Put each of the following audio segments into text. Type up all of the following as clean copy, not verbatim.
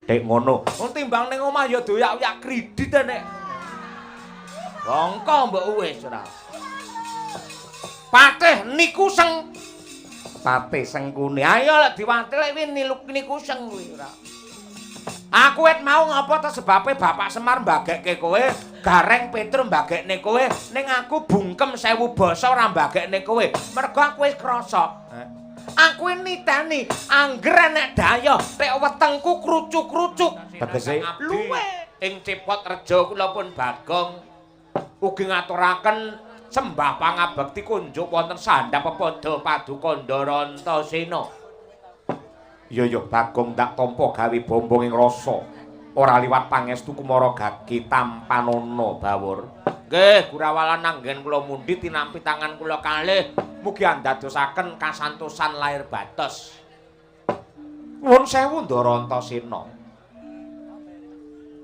Dek ngono. Wong timbang ning omah ya doyak-oyak kredit nek. Bongko mbok wis ora. Patih niku seng. Patih sengkune. Ayo lek diwatil kuwi niku seng kuwi ora. Aku wit mau ngapa to sebabe Bapak Semar mbagekke kowe, Gareng Petro mbagekne kowe, ning aku bungkem 1000 basa ora mbagekne kowe. Mergo aku wis krasa. Aku niteni angger enek dayoh tek wetengku krucuk-krucuk. Tegese luwe ing Cepot Rejo kula pun Bagong ugi ngaturaken sembah pangabekti kunjuk wonten sandhap pepadha Paduka Ndara Antasena. Iya ya Bagong ndak tampa gawe bombong ing rasa. Ora liwat pangestu kumara gage tampanana Bawur. Nggih, gurawalan anggen kula mundhi tinampi tangan kula kalih mugi andadosaken kasantosan lahir batos. Nuwun sewu Ndara Antasena.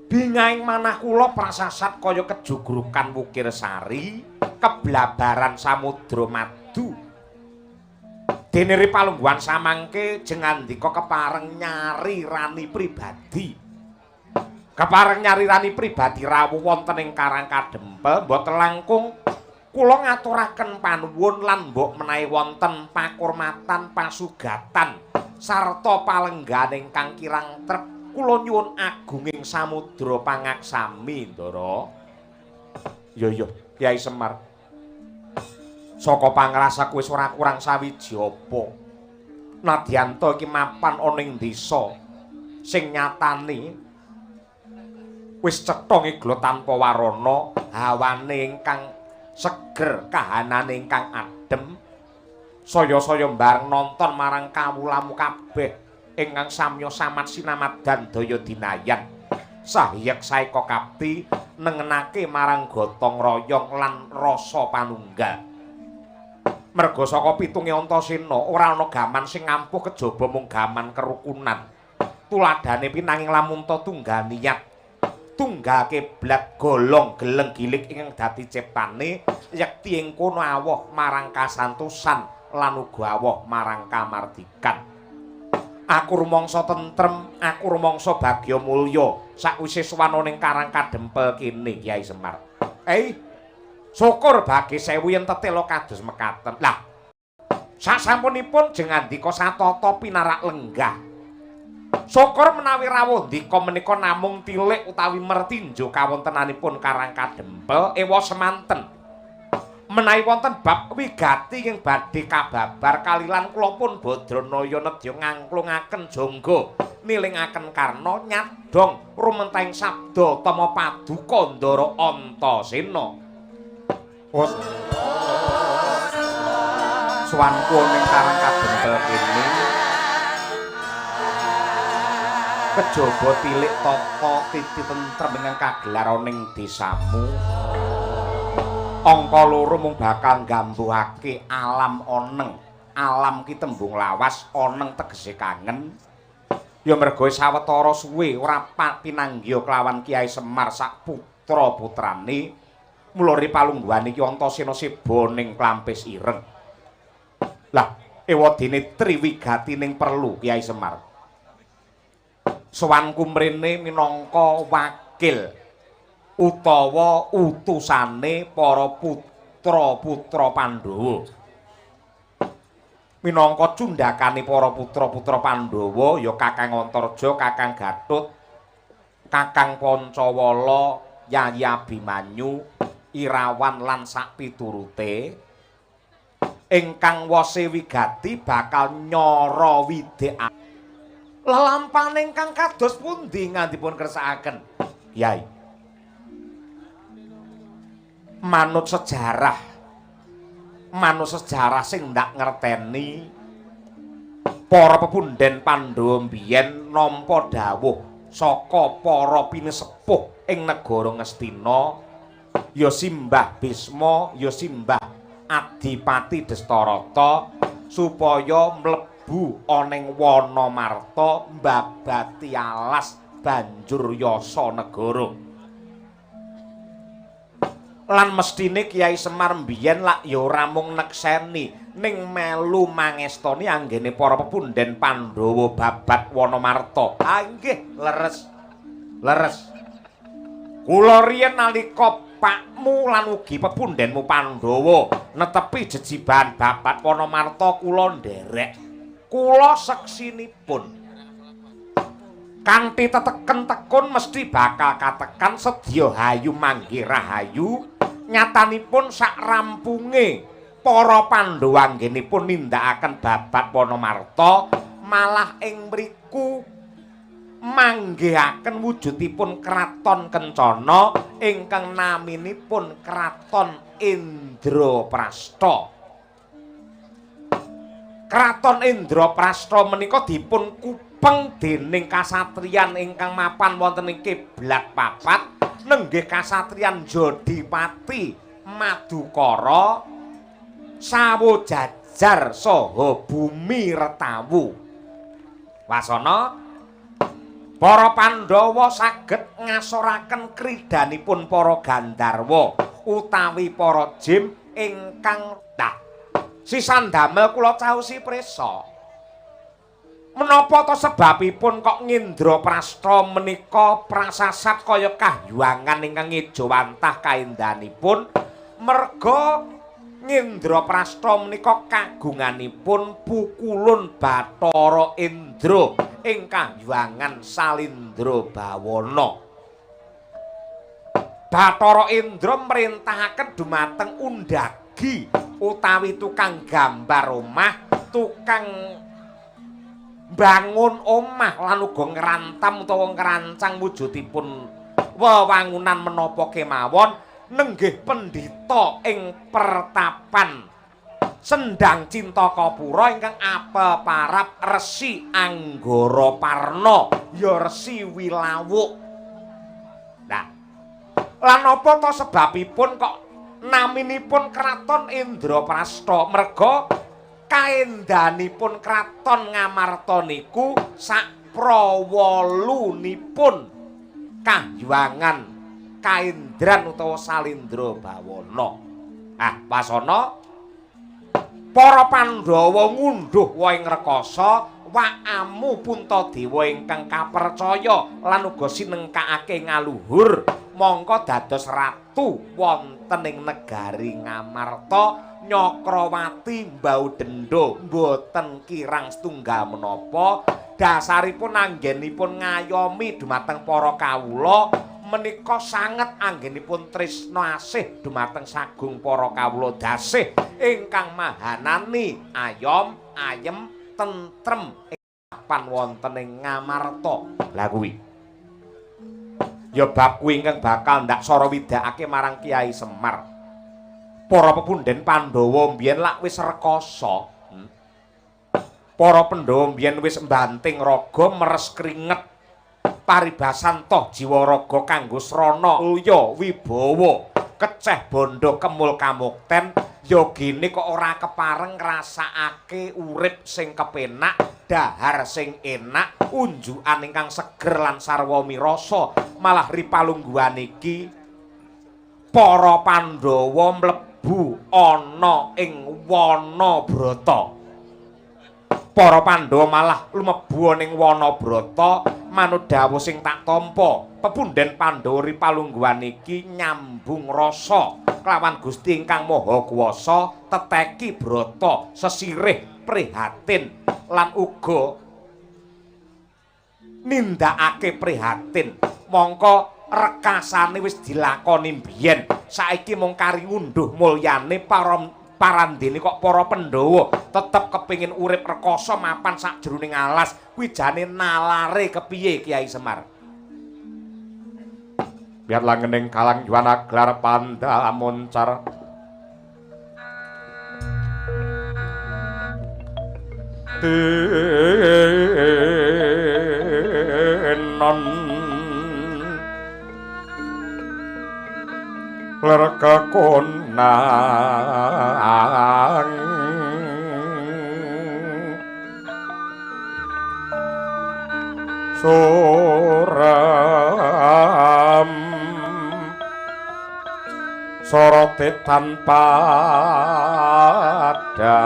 Bingahing manah kula prasasat kaya kejugrukan wukir sari, keblabaran samudra madu. Dene ri palungguhan samangke jengandika kepareng nyari rani pribadi. Kepareng nyari rani pribadi rawuh wonten ing Karang Kadempel mboten langkung kula ngaturaken panuwun lan mbok menawi wonten pakurmatan pasugatan sarta palenggan ingkang kirang trep kula nyuwun agunging samudra pangaksami Ndara. Ya ya Kyai Semar. Saka pangrasaku wis ora kurang sawiji apa. Nadyanta iki mapan ana ing desa sing nyatane wis cetha ngigla tanpa warana, hawane ingkang seger, kahanane ingkang adem. Saya-saya mbareng nonton marang kawulamu kabeh ingkang samya samat sinamadan daya dinayan. Sahyek saeka kapti nengenake marang gotong royong lan rasa panunggal. Merga saka pitunge Antasena ora ana gaman sing ngampuh kejaba mung gaman kerukunan. Tuladhane pinanging lamun ta tunggal niat, tunggal kiblat golong geleng gilik ingkang dadi ciptane yekti ing kono awoh marang kasantosan lan uga awoh marang kamardikan. Aku rumangsa tentrem, aku rumangsa bagya mulya sakwise sowan ning Karang Kadempel kene Kyai Semar. Syukur bagi sewu yen tetela kados mekaten. Lah, sasampunipun jengandika satata pinarak lenggah. Syukur menawi rawuh ndika menika namung tilik utawi mertinjo kawontenanipun Karang Kadempel ewa semanten. Menawi wonten bab wigati ing badhe kababar kalilan kula pun Badranaya nedya ngangklungaken jangga nilingaken karna nyadong rumentahing sabda tama paduka Ndara Antasena. Suwanku ning Karang Kadempel kene kejaba tilik tata titi tentrem ingkang kagelar ning desamu. Angka loro mung bakal nggambuhake alam oneng. Alam ki tembung lawas, oneng tegese kangen. Ya merga sawetara suwe ora pinanggiya kelawan Kyai Semar sak putra-putrane. Mula ri palungguhan iki Antasena seba ning Klampis Ireng. Lah, ewadene triwigatining perlu Kyai Semar. Sowanku mrene minangka wakil utawa utusane para putra-putra Pandhawa. Minangka cundhakane para putra-putra Pandhawa ya Kakang Antarja, Kakang Gatut, Kakang Pancawala, Yayi Abimanyu, Irawan lan sakpiturute ingkang wose wigati bakal nyara widhek. Lelampahan ingkang kados pundi ngandipun kersakaken Yai? Manut sejarah, manut sejarah sing ndak ngerteni para pepunden Pandhawa mbiyen nampa dawuh saka para pinesepuh ing negara Ngastina, ya Simbah Bisma, ya Simbah Adipati Destarata, supaya mlebu ana ing Wanamarta mbabati alas banjur yasa negara. Lan mestine Kyai Semar mbiyen lak ya ora mung nekseni ning melu mangestoni anggene para pepundhen Pandhawa babat Wanamarta. Ah nggih, leres. Leres. Kula riyen nalika pakmu lan ugi pepundhenmu Pandhawa netepi jejibahan babat Wanamarta kula nderek. Kula seksinipun. Kanthi teteken tekun mesti bakal katekan sedya hayu manggih rahayu. Nyatanipun sak rampunge para Pandhawa anggenipun nindakaken babat Wanamarta malah ing mriku manggihaken wujudipun Kraton Kencana ingkang naminipun Kraton Indraprasta. Kraton Indraprasta menika dipun kupeng dening kasatriyan ingkang mapan wonten ing kiblat papat, nenggih kasatriyan Jodipati Madukara Sawojajar saha Bumi Retawu. Wasana para Pandhawa saged ngasoraken kridanipun para Gandharwa utawi para jim ingkang dah sisan damel kula caosi prisa. Menapa ta sebabipun kok Ngindraprasta menika prasasat kaya kahyuangan ingkang ngejawantah kaendahanipun? Merga Ngindraprasta menika kagunganipun pukulun Bathara Indra ing kahyuangan Salindra Bawana. Bathara Indra mrintahaken dumateng undagi utawi tukang gambar omah, tukang bangun omah lan uga ngrantam utawa ngrancang wujudipun wewangunan menapa kemawon nenggih pendhita ing pertapan Sendang Cintakapura ingkang apeparap Resi Anggara Parna ya Resi Wilawuk. Nah, lan apa ta sebabipun kok naminipun Kraton Indraprasta? Merga kaendanipun Kraton Ngamarta niku sakprawolunipun kahyuangan Kaendran utawa Salindra Bawana. Ah, wasana para Pandhawa ngunduh waing rekasa wakamu Puntadewa ingkang kapercaya lan uga sinengkakake ngaluhur mongko dados ratu wonten ing negari Ngamarta. Nyakrawati mbau dendha mboten kirang setunggal menapa dasaripun anggenipun ngayomi dumateng para kawula menika sanget anggenipun tresna asih dumateng sagung para kawula dasih ingkang mahanani ayom ayem tentrem ing wonten ing Ngamarta. Lah kuwi ya bab kuwi ingkang bakal ndak sara widakake marang Kyai Semar. Para pepundhen Pandhawa mbiyen lak wis rekasa. Para Pandhawa mbiyen wis mbanting raga meres kringet paribasan toh jiwa raga kanggo srana ulya wibawa keceh bondo kemul kamukten yogine kok ora kepareng ngrasakake urip sing kepenak, dahar sing enak, unjukan ingkang seger lan sarwa mirasa. Malah ripalungguhan iki para Pandhawa mlebu ana ing Wanabrata. Para Pandhawa malah lumebu ana ing Wanabrata manut dawuh sing tak tampa. Pepundhen Pandhawa ripalungguhan iki nyambung rasa kelawan Gusti ingkang Maha Kuwasa teteki brata sesirih prihatin lan uga nindakake prihatin. Mongko rekasane wis dilakoni mbiyen, saiki mung kari ngunduh mulyane parandene kok para Pandhawa tetep kepingin urip rekasa mapan sakjroning alas. Kuwi jane nalare kepiye Kyai Semar? Biar langening kalang yuwana gelar pandal moncar tenon ler kekonang suram Abote tanpa padang.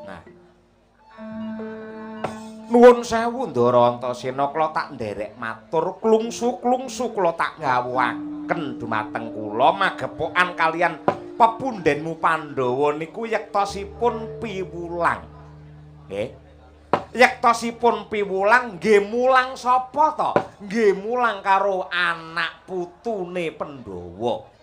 Nah. Nuwun sewu Ndara Antasena, kula tak nderek matur klungsu-klungsu kula tak gawuhaken dumateng kula magepokan kalian pepundhenmu Pandhawa niku yektosipun piwulang. Nggih. Yektosipun piwulang nggih mulang sapa to? Nggih mulang karo anak putune Pandhawa.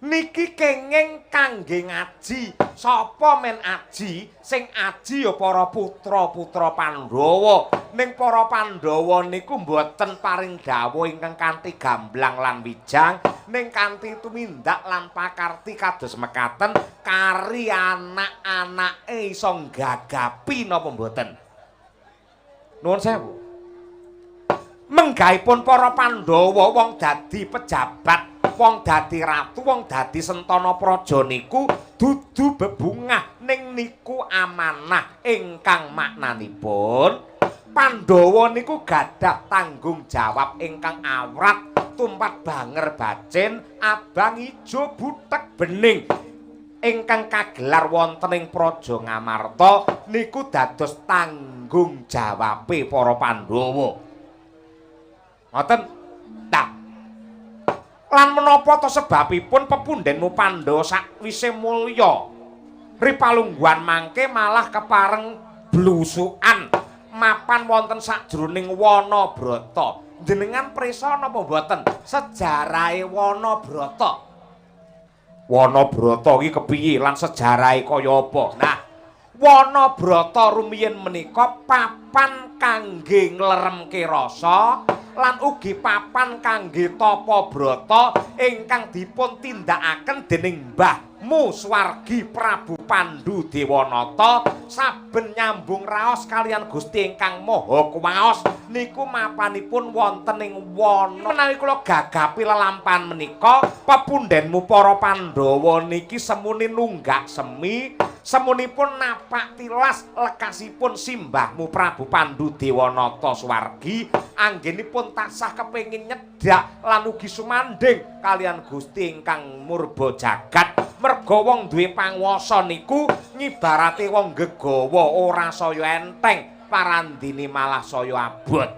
Niki kenging kangge ngaji. Sapa men aji? Sing aji ya para putra-putra Pandhawa. Ning para Pandhawa niku mboten paring dawuh ingkang kanthi gamblang lan wijang, ning kanthi tumindak lan pakarti kados mekaten kari anak-anake iso nggagapi napa mboten. Nuwun sewu. Menggahipun para Pandhawa wong dadi pejabat, wong dadi ratu, wong dadi sentana praja niku dudu bebungah, ning niku amanah ingkang maknanipun Pandhawa niku gadah tanggung jawab ingkang awrat tumpat banger bacin abang ijo butek bening ingkang kagelar wonten ing Praja Ngamarta niku dados tanggung jawabe para Pandhawa. Ngoten. Nah, lan menapa to sebabipun pepundhenmu Pandhawa sakwise mulya ripalungguhan mangke malah kepareng blusukan mapan wonten sakjroning Wana Brata. Jenengan prisa napa mboten sejarahe Wana Brata? Wana Brata iki kepiye lan sejarahe kaya apa? Nah, Wana Brata rumiyin menika papan kangge ngleremke rasa lan ugi papan kangge tapa brata ingkang dipun tindakaken dening Mbahmu Swargi Prabu Pandu Dewanata saben nyambung raos kalian Gusti ingkang Maha Kuwaos niku mapanipun wonten ing wana. Menawi kula gagapi lelampahan menika, pepundhenmu para Pandhawa niki semuni nunggak semi, semunipun napak tilas lekasipun simbahmu Prabu Pandu Dewanata Swargi anggenipun tansah kepengin nyedhak lan ugi sumandhing kalian Gusti ingkang murba jagat. Merga wong duwe panguwasa niku ngibarate wong gegawa ora saya enteng, parandine malah saya abot.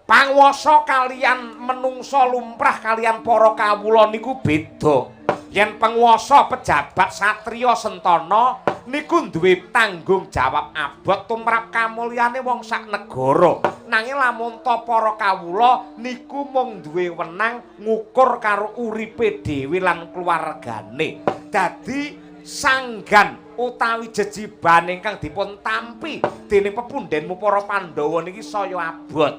Panguwasa kalian menungsa lumrah kalian para kawula niku beda. Yen penguasa pejabat satriya sentana niku duwe tanggung jawab abot tumrap kamulyane wong sak negara. Nanging lamun ta para kawula niku mung duwe wenang ngukur karo uripe dhewe lan keluargane. Dadi sanggan utawi jejiban ingkang dipun tampi dening pepundhenmu para Pandhawa niki saya abot.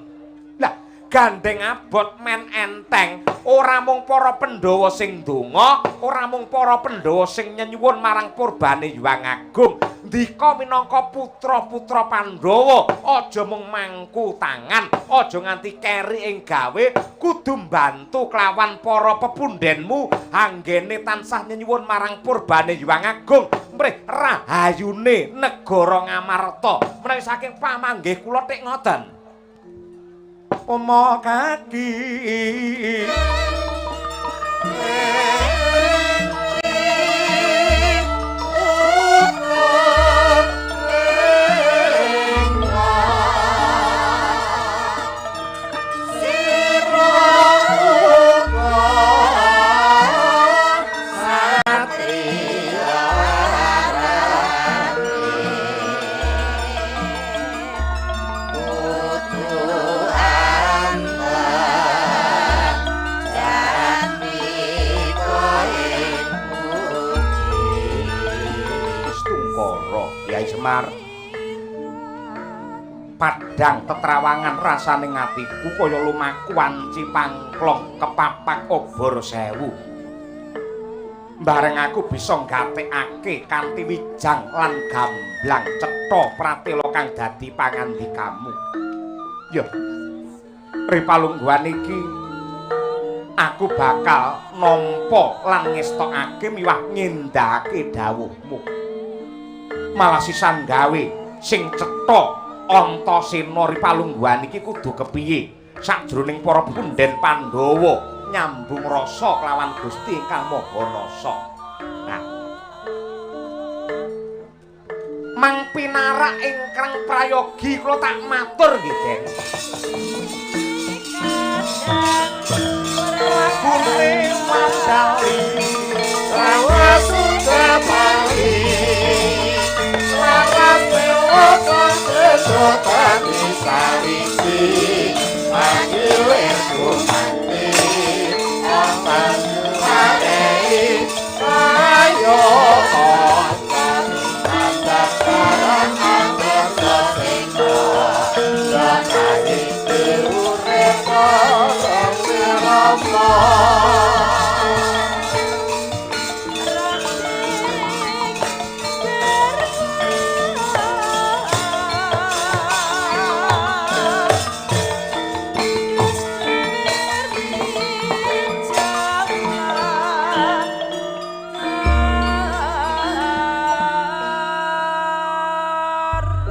Lah, gandeng abot men enteng, ora mung para Pandhawa sing ndonga, ora mung para Pandhawa sing nyenyuwun marang purbane Hyang Agung. Ndika minangka putra-putra Pandhawa, aja mung mangku tangan, aja nganti keri ing gawe, kudu mbantu kelawan para pepundhenmu anggene tansah nyenyuwun marang purbane Hyang Agung mrih rahayune negara Ngamarta. Menawi saking pamanggih kula tik ngoten. Uma kaki Semar. Padhang tetrawangan rasane atiku kaya lumaku wanci pangklong kepapak obor sewu. Bareng aku bisa nggatekake kanthi wijang lan gamblang cetha pratela kang dadi pangandikamu. Ya, ripalungguhan iki aku bakal nampa lan ngestokake miwah ngendahake dawuhmu. Malah sisan gawe sing cetha Antasena ripalungguhan iki kudu kepiye sakjroning para punden Pandhawa nyambung rasa kelawan Gusti ingkang Maha Nasa. Nah, mang pinarak ingkang prayogi kula tak matur nggih, Den. Lagune Mandali lawas Sudapali laras pelota sesotani sawiji mangilir gumanti aman warei ayo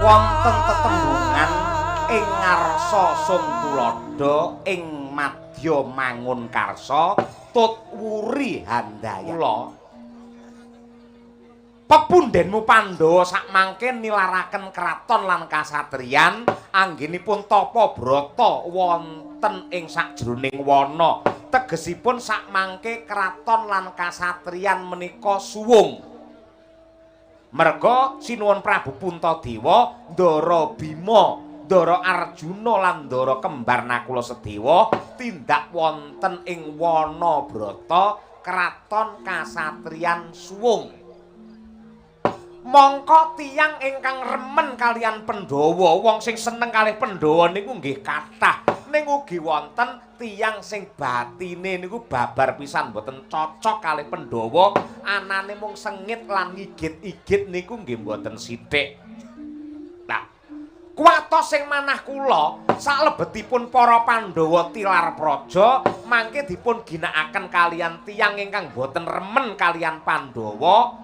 wonten tetembungan ing ngarsa Sung Tuladha ing madya mangun karsa tut wuri handaya. Kula pepundhenmu Pandhawa sakmangke nilaraken kraton lan kasatriyan anggenipun tapa brata wonten ing sakjroning wana. Tegesipun sakmangke kraton lan kasatriyan menika suwung. Merga Sinuwun Prabu Puntadewa, Ndara Bima, Ndara Arjuna lan Ndara kembar Nakula Sedewa tindak wonten ing wana brata kraton kasatriyan suwung. Mongko tiyang ingkang remen kalian Pandhawa, wong sing seneng kalih Pandhawa niku nggih kathah. Ning ugi wonten tiyang sing batine niku babar pisan mboten cocok kalih Pandhawa, anane mung sengit lan ngigit-igit niku nggih mboten sithik. Nah, kuwatos sing manah kula salebetipun para Pandhawa tilar praja mangke dipun ginakaken kalian tiyang ingkang mboten remen kalian Pandhawa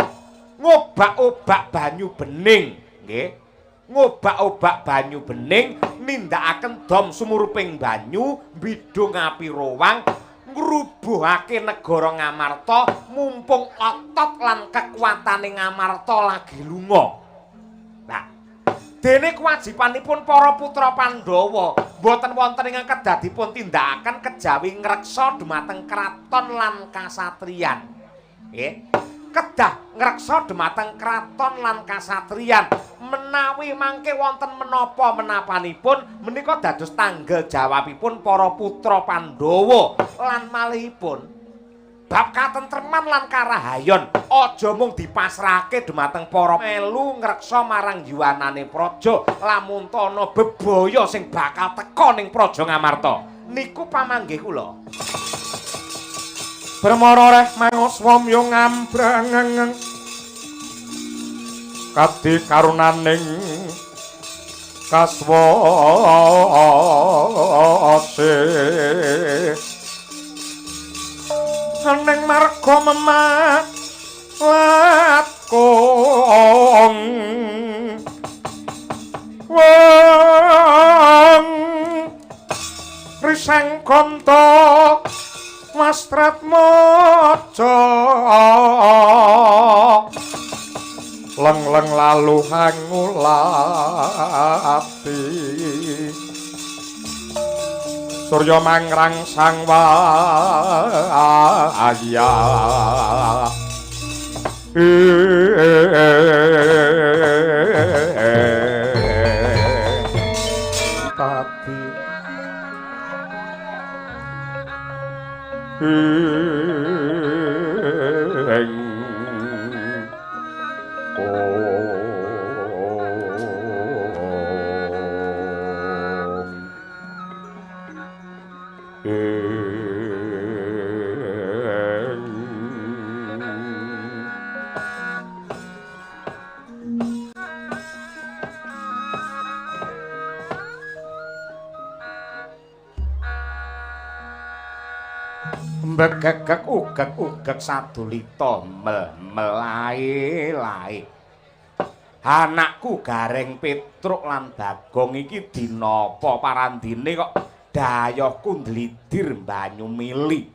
ngobak-obak banyu bening, nggih. Ngobak-obak banyu bening nindakaken dom sumuruping banyu mbidung api rowang ngrubuhake negara Ngamarta mumpung otot lan kekuatane Ngamarta lagi lunga. Nah, dene kewajibanipun para putra Pandhawa mboten wonten ingkang kedah dipun tindakaken kejawi ngreksa dhumateng kraton lan kasatriyan. Nggih. Kedah ngreksa dhumateng kraton lan kasatriyan. Menawi mangke wonten menapa menapanipun menika dados tanggel jawabipun para putra Pandhawa lan malihipun bab katentreman lan karahayon aja mung dipasrahake dhumateng para melu ngreksa marang yuwanane praja lamun ana bebaya sing bakal teka ning praja Ngamarta. Niku pamanggih kula. Permara reh manguswa myo ngambrang kadi karunaning kaswase ning marga memat latkong wong riseng kanto Wastratmaja leng-leng lalu hangulati surya mangrang sang waya tadi Begegeg ugeg-ugeg sadulita mel-melae lae. Anakku Gareng Petruk lan Bagong iki dina apa parandine kok dayohku ndlidir banyu mili.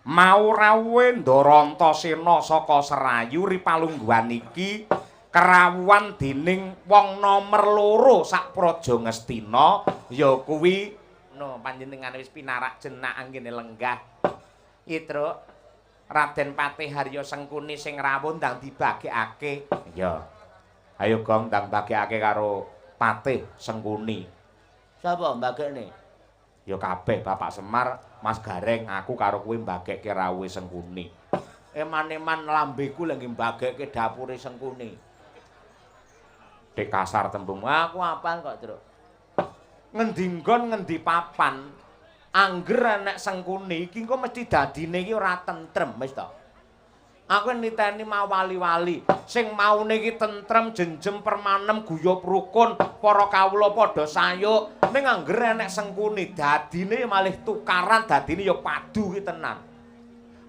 Mau rawuhe Ndara Antasena saka Serayu ripalungguhan iki kerawuhan dening wong nomer 2 sak Praja Ngastina ya kuwi no panjenengane wis pinarak jenak anggene lenggah. Itruk Raden Patih Harya Sengkuni sing rawuh ndang dibagekake. Iya. Ayo Gong ndang bagekake karo Patih Sengkuni. Sapa mbagekne? Ya kabeh Bapak Semar, Mas Gareng, aku karo kowe mbagekke rawuhe Sengkuni. Eman-eman lambeku lha nggih mbagekke dapure Sengkuni. Dik kasar tembung. Aku apal kok, Truk. Ngendi nggon ngendi papan angger enek Sengkuni iki engko mesti dadine iki ora tentrem wis to. Aku niteni mawali-wali sing maune iki tentrem jenjem permanem guyub rukun para kawula padha sayuk ning angger enek Sengkuni dadine malih tukaran dadine ya padu ki tenan.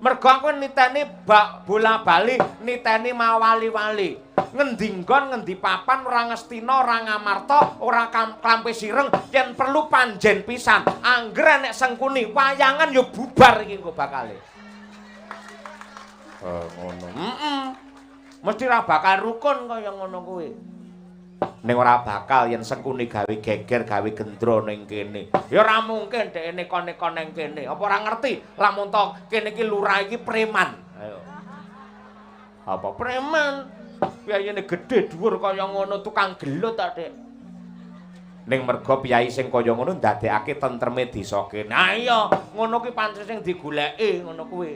Mergo aku niteni bak bola-bali niteni mawali-wali. Ngendi nggon ngendi papan ora Ngastina ora Ngamarta ora Klampis Ireng yen perlu panjen pisan angger enek Sengkuni wayangan ya bubar iki engko bakale. Oh ngono. Heeh. Mesti ora bakal rukun kaya ngono kuwi. Ning ora bakal yen Sengkuni gawe geger gawe gendra ning kene. Ya ora mungkin dhek neko-neko ning kene. Apa ora ngerti lamun to kene iki lurah iki preman. Ayo. Apa preman? Piyayine gedhe dhuwur kaya ngono tukang gelut ta, Dik. Ning merga piyayi sing kaya ngono ndadekake tentreme desa kene. Nah iya, ngono ki pancen sing digoleki ngono kuwi.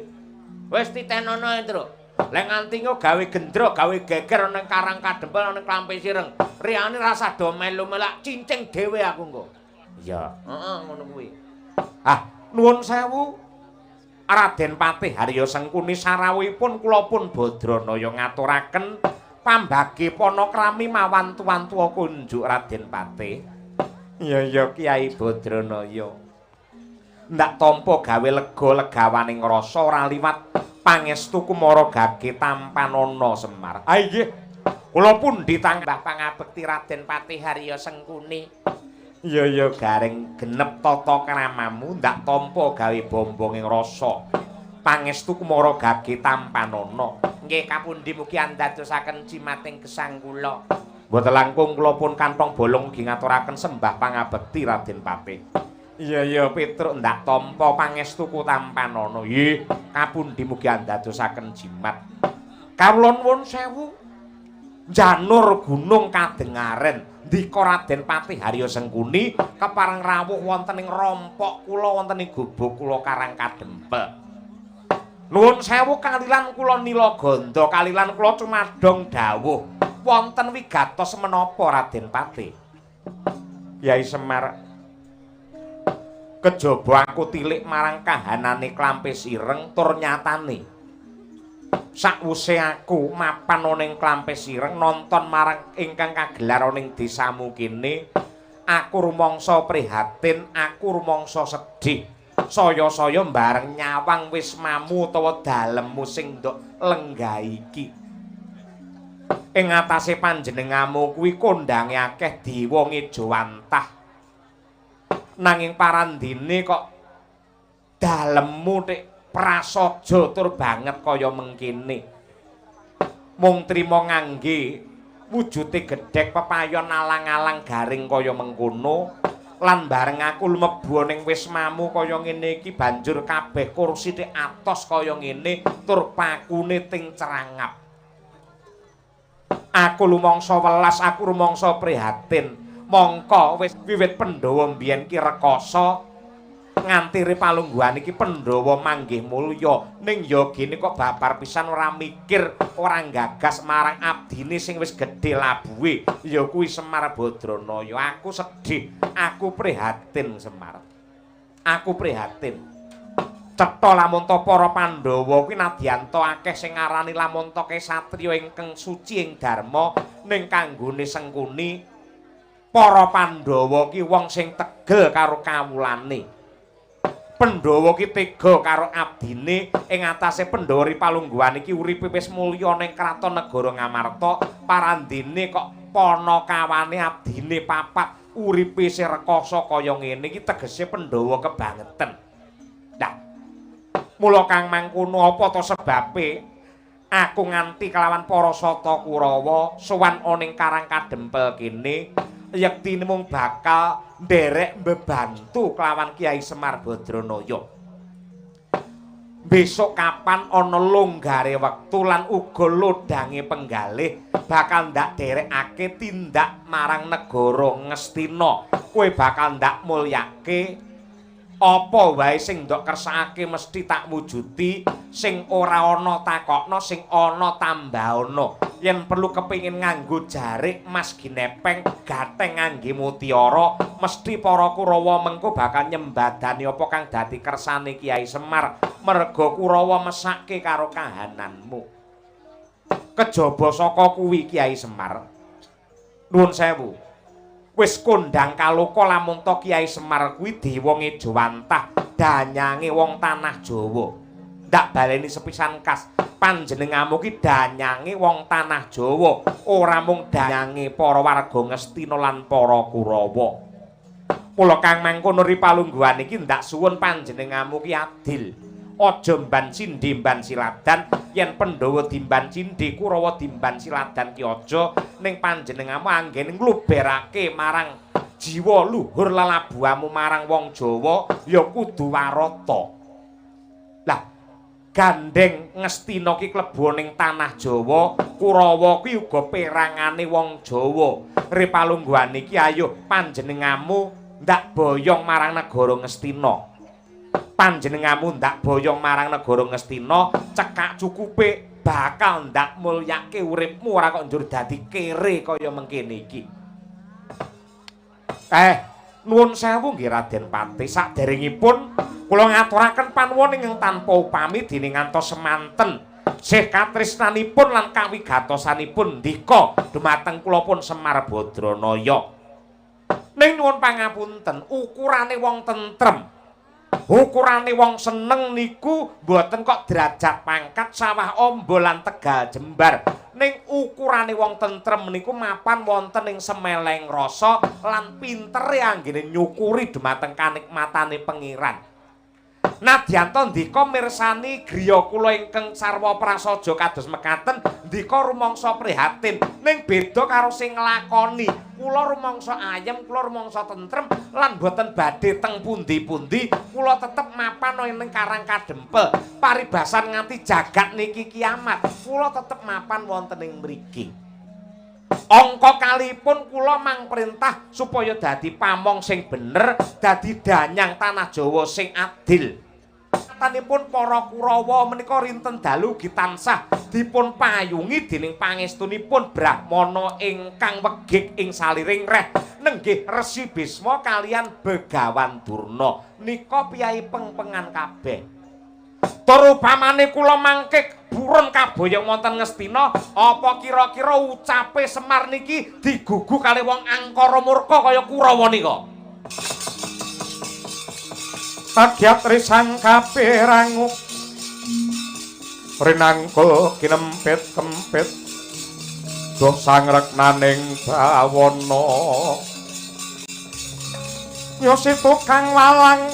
Wis titenono ae, Truk. Lek nganti engko gawe gendra, gawe geger ana ning Karang Kadempel ana ning Klampis Ireng. Riyane rasa do melu-melak cincing dhewe aku engko. Iya. Heeh, ngono kuwi. Ah, nuwun sewu. Raden Patih Harya Sengkuni sarawuhipun kula pun Badranaya ngaturaken pambagi panakrami mawantu-wantu kunjuk Raden Patih. Iya iya Kyai Badranaya. Ndak tampa gawe lega legawaning rasa ora liwat pangestu kumara gage tampanana Semar. Ah inggih. Kula pun ditambah pangabekti Raden Patih Harya Sengkuni. Iya iya Gareng genep tata kramamu ndak tampa gawe bombonging rasa. Pangestu kumara gage tampanana. Nggih kapundi mugi andadosaken jimating gesang kula. Mboten langkung kula pun kantong bolong ugi ngaturaken sembah pangabekti Raden Patih. Iya iya Petruk ndak tampa pangestuku tampanana. Nggih kapundi mugi andadosaken jimat. Kawula nuwun sewu. Janur gunung kadengaren ndika Raden Patih Harya Sengkuni kepareng rawuh wonten ing rompok kula wonten ing gubuk kula Karang Kadempel. Nuwun sewu kalilan kula Nilagandha kalilan kula cumadong dawuh wonten wigatos menapa Raden Patih? Kyai Semar, kejaba aku tilik marang kahanane Klampis Ireng tur nyatane sakwuse aku mapan ana ing Klampis Ireng nonton marang ingkang kagelar ana ing desamu kene aku rumangsa prihatin, aku rumangsa sedih. Saya-saya bareng nyawang wismamu utawa dalemmu sing ndok lenggah iki. Ing atase panjenengamu kuwi kondange akeh dewa ngejawantah. Nanging parandene kok dalemmu tik prasaja tur banget kaya mengkene. Mung trima ngangge wujude gedhek pepayon alang-alang garing kaya mengkono lan bareng aku lumebu ning wismamu kaya ngene iki banjur kabeh kursi tik atos kaya ngene tur pakune ting cerangap. Aku lumangsa welas, aku rumangsa prihatin. Mongko wis wiwit Pandhawa mbiyen ki rekasa nganti palungguhan iki Pandhawa manggih mulya ning ya gene kok babar pisan ora mikir ora gagas marang abdine sing wis gedhe labuhe ya kuwi Semar Badranaya. Aku sedih, aku prihatin Semar, aku prihatin. Cetha lamun ta para Pandhawa kuwi nadyan ta akeh sing ngarani lamun ta kesatriya ingkang suci ing dharma ning kanggone Sengkuni para Pandhawa ki wong sing tegel karo kawulane. Pandhawa ki tega karo abdine ing atase Pandhawa ri palungguhan iki uripe wis mulya ning kraton negara Ngamarta, parandene kok panakawane abdine papat uripe isih rekoso kaya ngene iki tegese Pandhawa kebangeten. Nah, mula kang mangkono apa to sebabe aku nganti kelawan para sata Kurawa sowan ana ning Karang Kadempel kene yektine mung bakal nderek mbebantu kelawan Kyai Semar Badranaya. Besok kapan ana longgare wektu lan uga lodhange penggalih bakal ndak derekake tindak marang negara Ngastina. Kowe bakal ndak mulyake apa wae sing ndok kersakake mesti tak wujudi, sing ora ana takokno, sing ana tambahana. Yen perlu kepengin nganggo jarik mas ginepeng gatheng ngangge mutiara, mesti para Kurawa mengko bakal nyembadani apa kang dadi kersane Kyai Semar, merga Kurawa mesake karo kahananmu. Kejaba saka kuwi Kyai Semar, nuwun sewu, wis kondhang kaloka lamun to Kyai Semar kuwi dewa ngejawantah danyange wong tanah Jawa. Ndak baleni sepisan kas, panjenenganmu ki danyange wong tanah Jawa, ora mung danyange para warga Ngastina lan para Kurawa. Mula kang mangkono ri palungguhan iki ndak suwun panjenenganmu ki adil. Aja mban sindhi mban siladan, yen Pandhawa dimban cindhi, Kurawa dimban siladan ki aja, ning panjenenganmu anggene ngluberake marang jiwa luhur lalabuhamu marang wong Jawa ya kudu warata. Lah, gandeng Ngastina ki klebu ning tanah Jawa, Kurawa kuwi uga perangane wong Jawa. Ri palungguhan iki ayo panjenenganmu ndak boyong marang negara Ngastina. Panjenenganmu ndak boyong marang negara Ngastina, cekak cukupe bakal ndak mulyake uripmu, ora kok njur dadi kere kaya mengkene iki. Nuwun sewu nggih Raden Patih, saderengipun kula ngaturaken panuwun ingkang tanpa upami dene ngantos semanten sih katresnanipun lan kawigatosanipun ndika dumateng kula pun Semar Badranaya. Ning nyuwun pangapunten, ukurane wong tentrem, ukurane wong seneng niku mboten kok derajat pangkat sawah amba lan tegal jembar. Ning ukurane wong tentrem niku mapan wonten ing semeleng rasa lan pintere anggene nyukuri dumateng kanikmatane pangeran. Nadyan ndika mirsani griya kula ingkang sarwa prasaja kados mekaten, ndika rumangsa prihatin, ning beda karo sing nglakoni. Kula rumangsa ayem, kula rumangsa tentrem lan boten badhe teng pundi-pundi, kula tetep mapan ing Karang Kadempel. Paribasan nganti jagat niki kiamat, kula tetep mapan wonten ing mriki. Angka kalipun kula mang perintah supaya dadi pamong sing bener, dadi danyang tanah Jawa sing adil. Katanipun para Kurawa menika rinten dalu ugi tansah dipun payungi dening pangestunipun Brahmana ingkang wegik ing saliring reh nenggih Resi Bisma kalian Begawan Durna nika piyai pengpengan kabeh. Tur upamane kula mangke purun kaboyong wonten Ngastina, apa kira-kira ucape Semar niki digugu kali wong angkara murka kaya Kurawa nika? Kagyat risang kapirangu rinangkul kinempit kempit duh sangreknaning bawana yosi tukang walang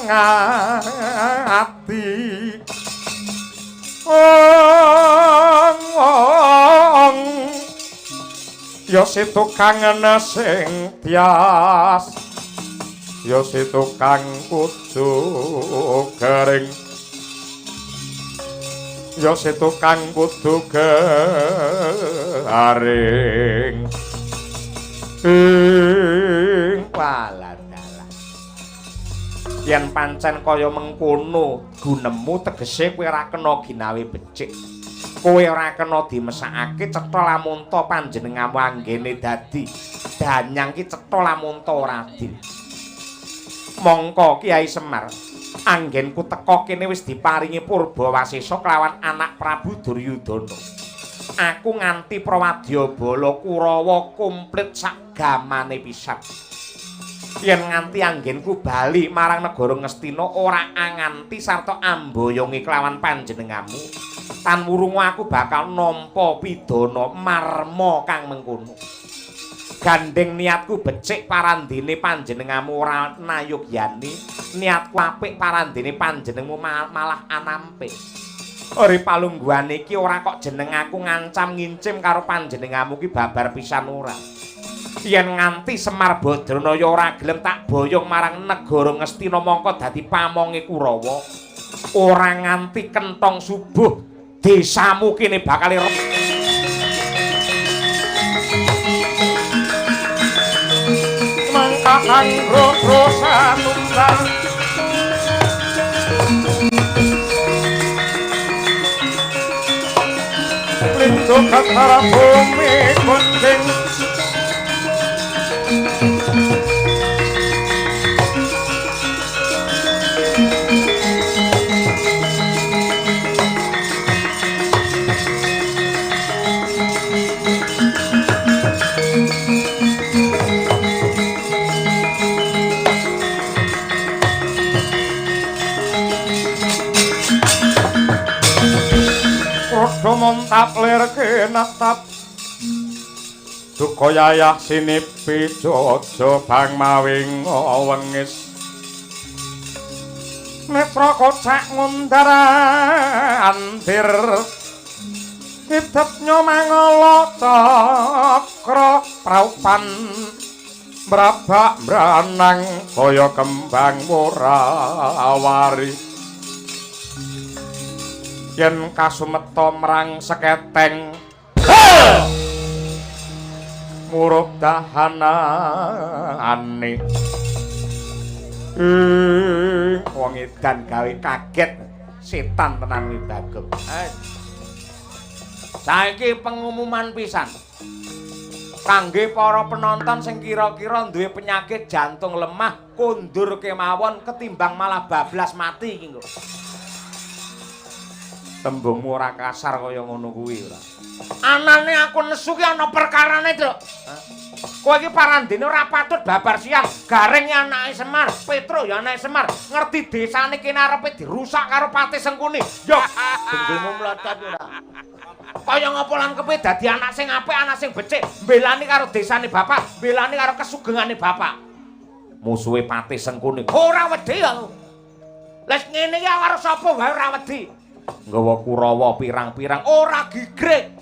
ati ong yosi tukang sing tias yosi tukang kudu garing yosi tukang kudu garing. Walah dalah, yen pancen kaya mengkono gunemu tegese kowe ora kena ginawe becik, kowe ora kena dimesakake cetha lamun ta panjenenganmu anggene dadi danyang ki cetha lamun ta ora adil. Mongko Kyai Semar, anggenku teka kene wis diparingi purba wasesa kelawan anak Prabu Duryudana. Aku nganti prawadyabala Kurawa komplit sak gamane pisan. Yen nganti anggenku bali marang negara Ngastina ora anganti sarta amboyongi kelawan panjenenganmu. Tan wurungu aku bakal nampa pidana marma kang mengkono. Gandeng niatku becik parandene panjenenganmu ora nayogyani, niatku apik parandene panjenengmu malah anampik. Ori palungguhane iki ora kok jeneng aku ngancam ngincim karo panjenenganmu ki babar pisan ora. Yen nganti Semar Badranaya ora gelem tak boyong marang negara Ngastina mongko dadi pamonge Kurawa. Ora nganti kentong subuh desamu kene bakal mangkang sanunggal lindo kathara bumi kuncing montap lir kinetap duka yayah sinipi jojo bang mawing wengis netra kocak ngundar andir idep nyomangala cakra praupan mrabak mbranang kaya kembang murawari yen kasumeta marang seketeng murup dahanane wong edan gawe kaget setan tenan kuwi Bagong. Saiki pengumuman pisan kangge para penonton sing kira-kira duwe penyakit jantung lemah kondur kemawon ketimbang malah bablas mati iki nggo. Tembungmu ora kasar kaya ngono kuwi ora. Anane aku nesu ki ana perkarane, Truk. Kowe iki parandene ora patut babar siang. Gareng ya anake Semar, Petro ya anake Semar. Ngerti desane kene arepe dirusak karo Patih Sengkuni. Yo, dengkulmu mlotot ora. Kaya ngopo lan kepe dadi anak sing apik, anak sing becik, mbelani karo desane bapak, mbelani karo kesugengane bapak. Musuhe Patih Sengkuni. Ora wedi aku. Les ngene iki karo sapa wae ora wedi. Nggawa Kurawa pirang-pirang ora gigrek.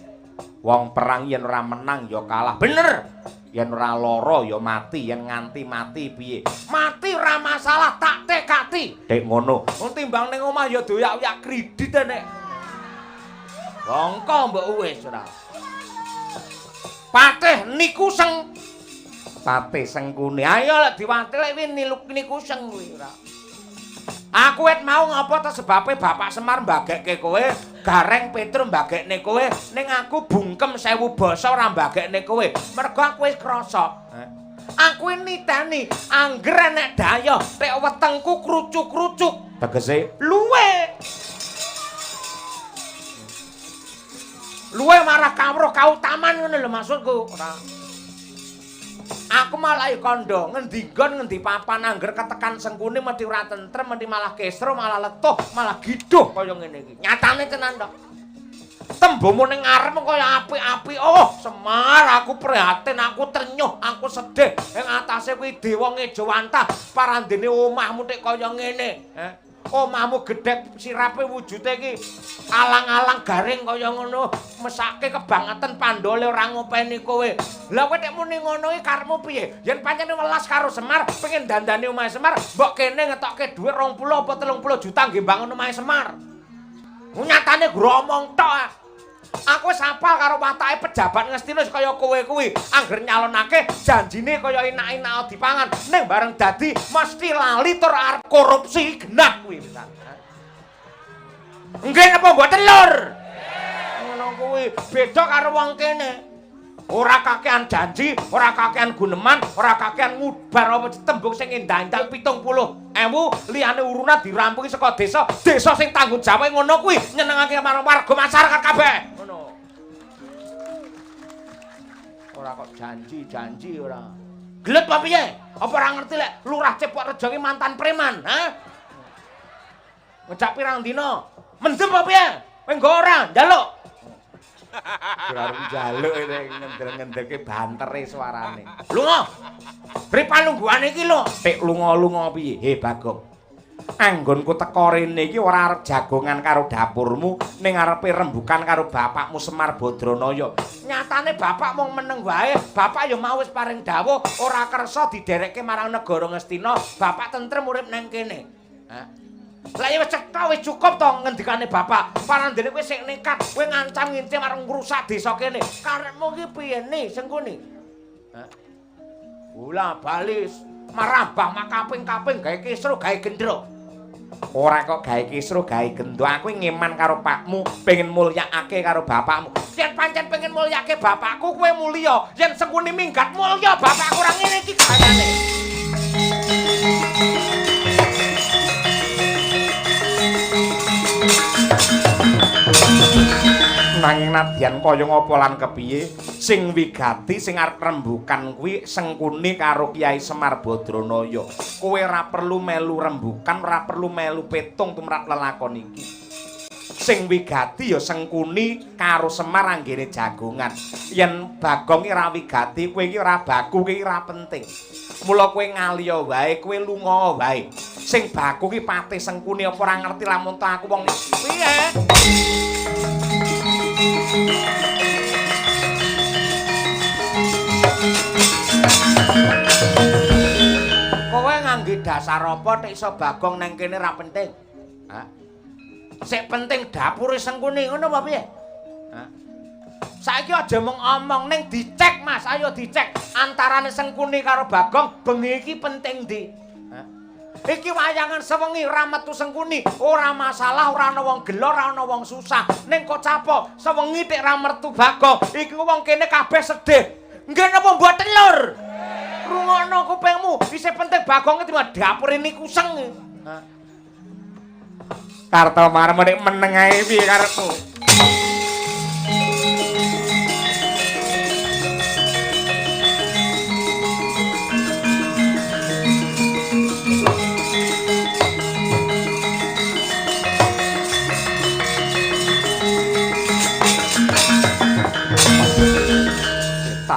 Wong perang yen ora menang ya kalah. Bener. Yen ora lara ya mati, yen nganti mati piye? Mati ora masalah, tak tekati. Dek ngono. Wong timbang ning omah ya doyak-oyak kredit nek. Bongko mbok wis ora. Patih niku seng Patih Sengkuni. Ayo lek diwatil kuwi niku seng kuwi ora. Aku wet mau ngapa ta sebabe Bapak Semar mbagekke kowe, Gareng Petro mbagekne kowe, ning aku bungkem 1000 basa ora mbagekne kowe. Mergo aku wis krasa. Aku niteni angger enek dayoh tek wetengku krucuk-krucuk. Tegese luwe. Luwe marah kawruh kautaman ngono lho maksudku. Ora. Aku malah kandha ngendi nggon ngendi papan angger ketekan Sengkuni mesti ora tentrem, mesti malah kesro, malah letuh, malah giduh kaya ngene iki. Nyatane tenan to. Tembungmu ning ngarepmu kaya apik-apik. Oh, Semar, aku prihatin, aku trenyuh, aku sedih. Ing atase kuwi dewa ngejawantah parandene omahmu tek kaya ngene. Omahmu gedhek sirape wujude iki alang-alang garing kaya ngono, mesake kebangetan pandole ora ngopeni kowe. Lah kowe nek muni ngono iki karepmu piye? Yen pancen welas karo Semar, pengen dandani omahe Semar, mbok kene ngetokke dhuwit 20 apa 30 juta nggih bangun omahe Semar. Nyatane gromong tok. Aku wis hafal karo watake pejabat Ngastina kaya kowe kuwi. Angger nyalonake janjine kaya enak-enak dipangan, ning bareng dadi mesti lali tur arep korupsi genah kuwi pisan. Nggih napa mboten, Lur? Ngono kuwi beda karo wong kene. Ora kakean janji, ora kakean guneman, ora kakean ngubar apa tembung sing endah-endah 70.000 liyane urunan dirampungi saka desa, desa sing tanggung jawab ngono kuwi nyenengake marang warga masyarakat kabeh. Ngono. Ora kok janji-janji ora. Gelut apa piye? Apa ora ngerti lek Lurah Cepok Rejo ki mantan preman, ha? Ngejak pirang dina? Mendem apa piye? Kowe nggo ora? Njaluk. Ora njaluk ngendel-ngendelke bantere suarane. Lunga. Bri palungguhane iki lho. Tik lunga-lunga piye? He Bagong. Anggonku teko rene iki ora arep jagongan karo dapurmu, ning arepe rembukan karo bapakmu Semar Badranaya. Nyatane bapak mung meneng wae, bapak ya mau wis paring dawuh ora kersa diderekke marang negara Ngastina, bapak tentrem urip nang kene. Hah? Lah ya wis cetha wis cukup to ngendikane bapak. Parandene kowe sik nekat, kowe ngancam ngincim arep ngrusak desa kene. Karepmu iki piye ni Sengkuni? Hah? Bola bali marambah makaping-kaping gawe kisruh gawe gendro. Ora kok gawe kisruh gawe gendro, aku ngeman karo pakmu, pengen mulyakake karo bapakmu. Yen pancen pengen mulyake bapakku kowe mulya, yen Sengkuni minggat mulya bapakku ora ngene iki kayane. Nanging nadyan kaya ngapa lan kepiye sing wigati sing arep rembukan kuwi Sengkuni karo Kyai Semar Badranaya. Kowe ora perlu melu rembukan, ora perlu melu petung tumrap lelakon iki. Sing wigati ya Sengkuni karo Semar anggene jagongan. Yen Bagong iki ora wigati, kowe iki ora baku, kowe iki ora penting. Mula kowe ngaliya wae, kowe lunga wae. Sing baku ki Patih Sengkuni apa ora ngerti lamun ta aku wong piye? Kowe ngangge dasar apa nek iso Bagong nang kene ra penting? Hah? Sik penting dapure Sengkuni ngono apa piye? Hah? Saiki aja mung omong ning dicek Mas, ayo dicek antarane Sengkuni karo Bagong bengi iki penting ndi? Hah? Iki wayangan sewengi ora metu Sengkuni, ora masalah, ora ana wong gelo, ora ana wong susah. Ning kok capo sewengi tek ra mertu Bagong, iki wong kene kabeh sedih. Nggih napa mbok telur? Rungokno kupingmu, isih penting Bagong iki dapure niku seng. Hah? Kartomarma nek meneng ae piye karepmu?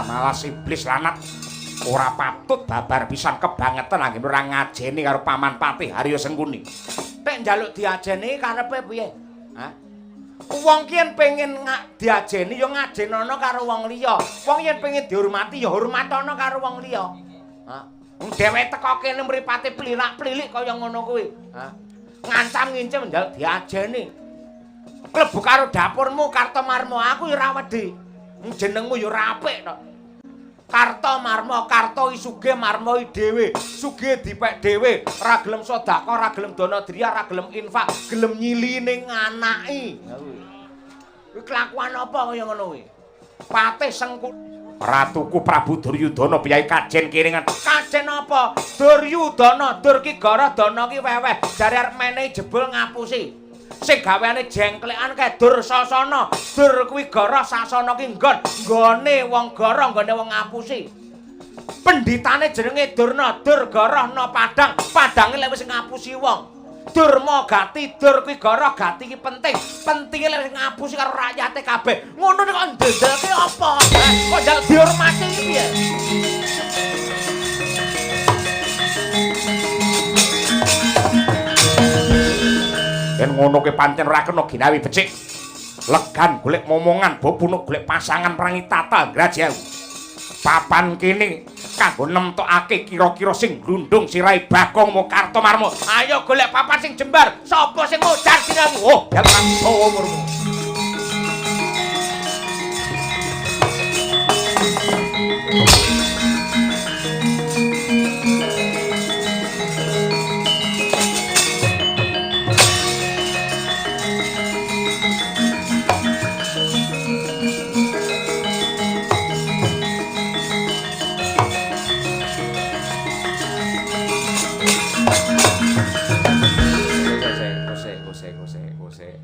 Malas iblis lanat ora patut babar pisan kebangetan anggene ora ngajeni karo paman Patih Haryo Sengkuni. Tek njaluk diajeni karepe piye? Hah? Wong ki yen pengen diajeni ya ngajenono karo wong liya. Wong yen pengen dihormati ya hormatono karo wong liya. Hah? Wong dheweke teko kene mripate plirak-plilik kaya ngono kuwi. Hah? Ngancam ngincim njaluk diajeni. Klebu karo dapurmu Kartomarma aku ya ora wedi. Jenengmu ya ora apik tok. Kartomarma, Karto sugih marmoi dhewe, sugih dipek dhewe, ora gelem sedekah, ora gelem dana driya, ora gelem infak, gelem nyili ning anake. Kuwi kelakuan apa kaya ngono kuwi? Patih Sengkuni Ratuku Prabu Duryudana piyai kajen kiringan. Kajen apa? Duryudana, dur ki gara dana ki weweh, jare arep menehi jebul ngapusi. Sing gaweane jengklekan kae Dursasana. Dur kuwi gara, sasana ki nggon, nggone wong gara, nggone wong ngapusi. Pendhitane jenenge Durna, dur gara na padang, padange lek wis ngapusi wong. Durma gati, dur kuwi gara, gati ki penting. Pentinge lek wis ngapusi karo rakyate kabeh. Ngono nek kok ndeldelke apa? Kok njaluk dihormati iki piye? Yen ngono ki pancen ora kena ginawi becik. Legan golek momongan, bopunuk golek pasangan prangi tata grajau. Papan kene kanggo nemtokake kira-kira sing glundung sirahe Bagong mo Kartomarma. Ayo golek papan sing jembar. Sapa sing modar siramu? Oh, jalan dawa umurmu.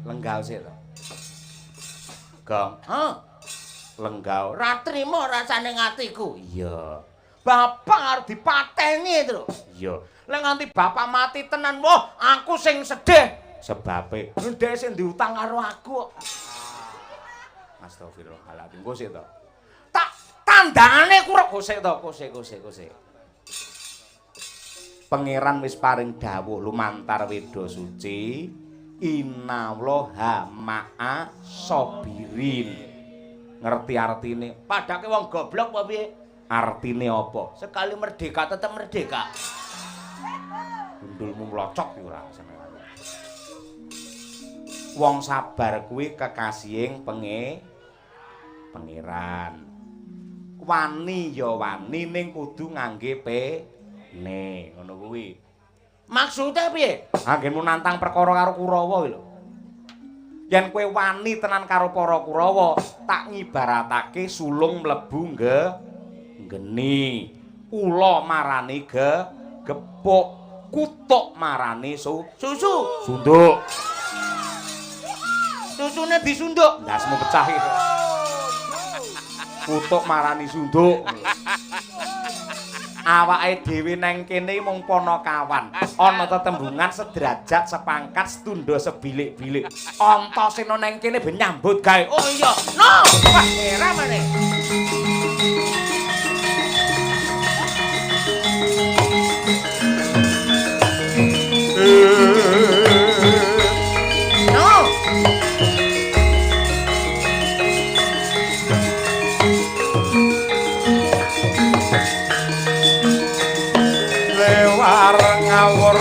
Lenggau sik to. Gong. Hah? Lenggau. Ora trimo rasane atiku. Iya. Bapak arep dipateni, Tru. Iya. Lek nganti bapak mati tenan, wah, aku sing sedih. Sebabe ndek sing diutang karo aku kok. Astagfirullahaladzim. Kok sik to? Tak tandane kurek kok sik to, kok sik kok sik kok sik. Pangeran wis paring dawuh lumantar Weda Suci, innallaha ma'a sabirin. Ngerti artine? Padake wong goblok apa piye? Artine apa? Sekali merdeka tetep merdeka. Gundulmu mlocok iki ora senengane. Wong sabar kuwi kekasihing pangeran. Wani ya wani ning kudu ngangge pene, ngono kuwi. Maksude piye? Anggenmu nantang perkara karo Kurawa kuwi lho. Yen kowe wani tenan karo para Kurawa, tak ngibaratake sulung mlebu nggeni. Ula marani gepuk, kutuk marani susu. Sunduk. Susune disunduk. Ndasmu pecah iki. Kutuk marani sunduk. Awake dhewe neng kene mung panakawan. Ana tetembungan sederajat, sepangkat, setunda, sebilik-bilik. Antasena neng kene ben nyambut gawe. Oh iya. No. Wah, era maneh. No. Lewar ngawur.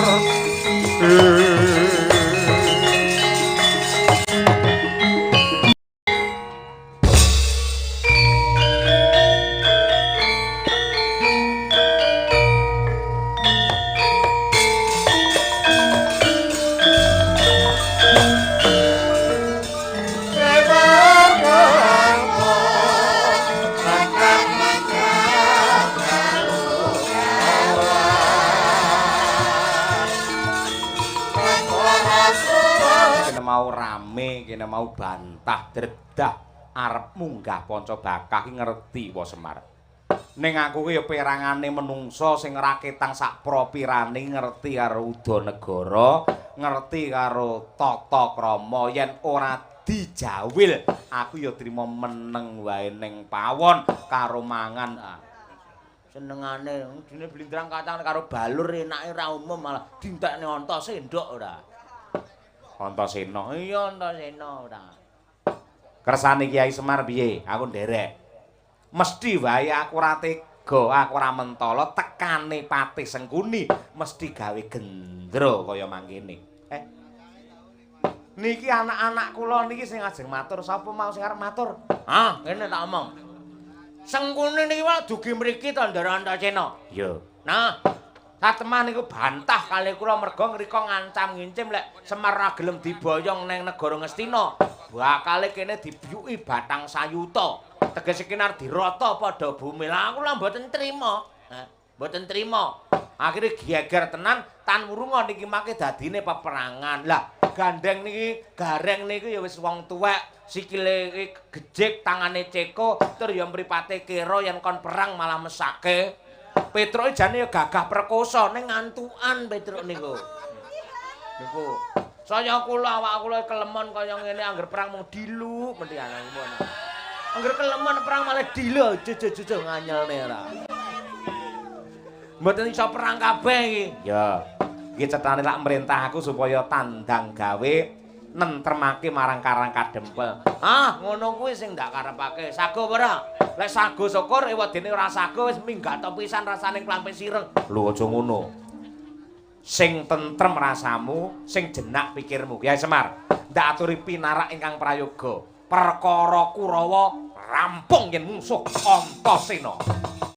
Kene mau rame, kene mau bantah dredah arep munggah Panca Bakah ki ngerti wa Semar. Ning aku ki ya perangane menungsa sing raketang sak propirane ngerti karo udanegara, ngerti karo tata krama yen ora dijawil, aku ya trima meneng wae ning pawon karo mangan. Senengane dene blindrang kacang karo balur enake ora umum malah dintekne anta sendok ora. Antasena. Iya Antasena ora. Kersane Kiai Semar piye? Aku nderek. Mesti wae aku ora tega, aku ora mentala tekane Patih Sengkuni mesti gawe gendra kaya mangkene. Niki anak-anak kula niki sing ajeng matur, sapa mau sing arep matur? Ah, kene tak omong. Sengkuni niki wae dugi mriki to Ndara Antasena. Iya. Nah, satemah niku bantah kalih kula merga ngrika ngancam ngincim lek Semar ra gelem diboyong neng negara Ngastina, bakale kene dibiyuki batang sayuta. Tegese kene arep dirata padha bumi. Lah aku lah mboten trima. Mboten trima. Akhire geger tenan tan wurunga niki mangke dadine peperangan. Lah gandeng niki, gareng niki ya wis wong tuwek, sikile iki gejik, tangane ceko, tur ya mripate kira yen kon perang malah mesake. Petruk jane ya gagah perkosa ning ngantukan Petruk niku. Niku. Saya kula awak kula kelemon kaya ngene angger perang mung dilu mendhi anakmu. Angger kelemon perang malah dilu jojo-jojo nganyelne ora. Mboten iso perang kabeh iki. Ya. Iki cetane lak merintah aku supaya tandang gawe nentremake marang Karang Kadempel. Ah, ngono kuwi sing ndak karepake. Sago ora? Lek sago syukur ewadene ora sago wis minggat pisan rasane klampe sireng. Lho aja ngono. Sing tentrem rasamu, sing jenak pikirmu. Kyai Semar, ndak aturi pinarak ingkang prayoga. Perkara Kurawa rampung yen mungsuh Antasena.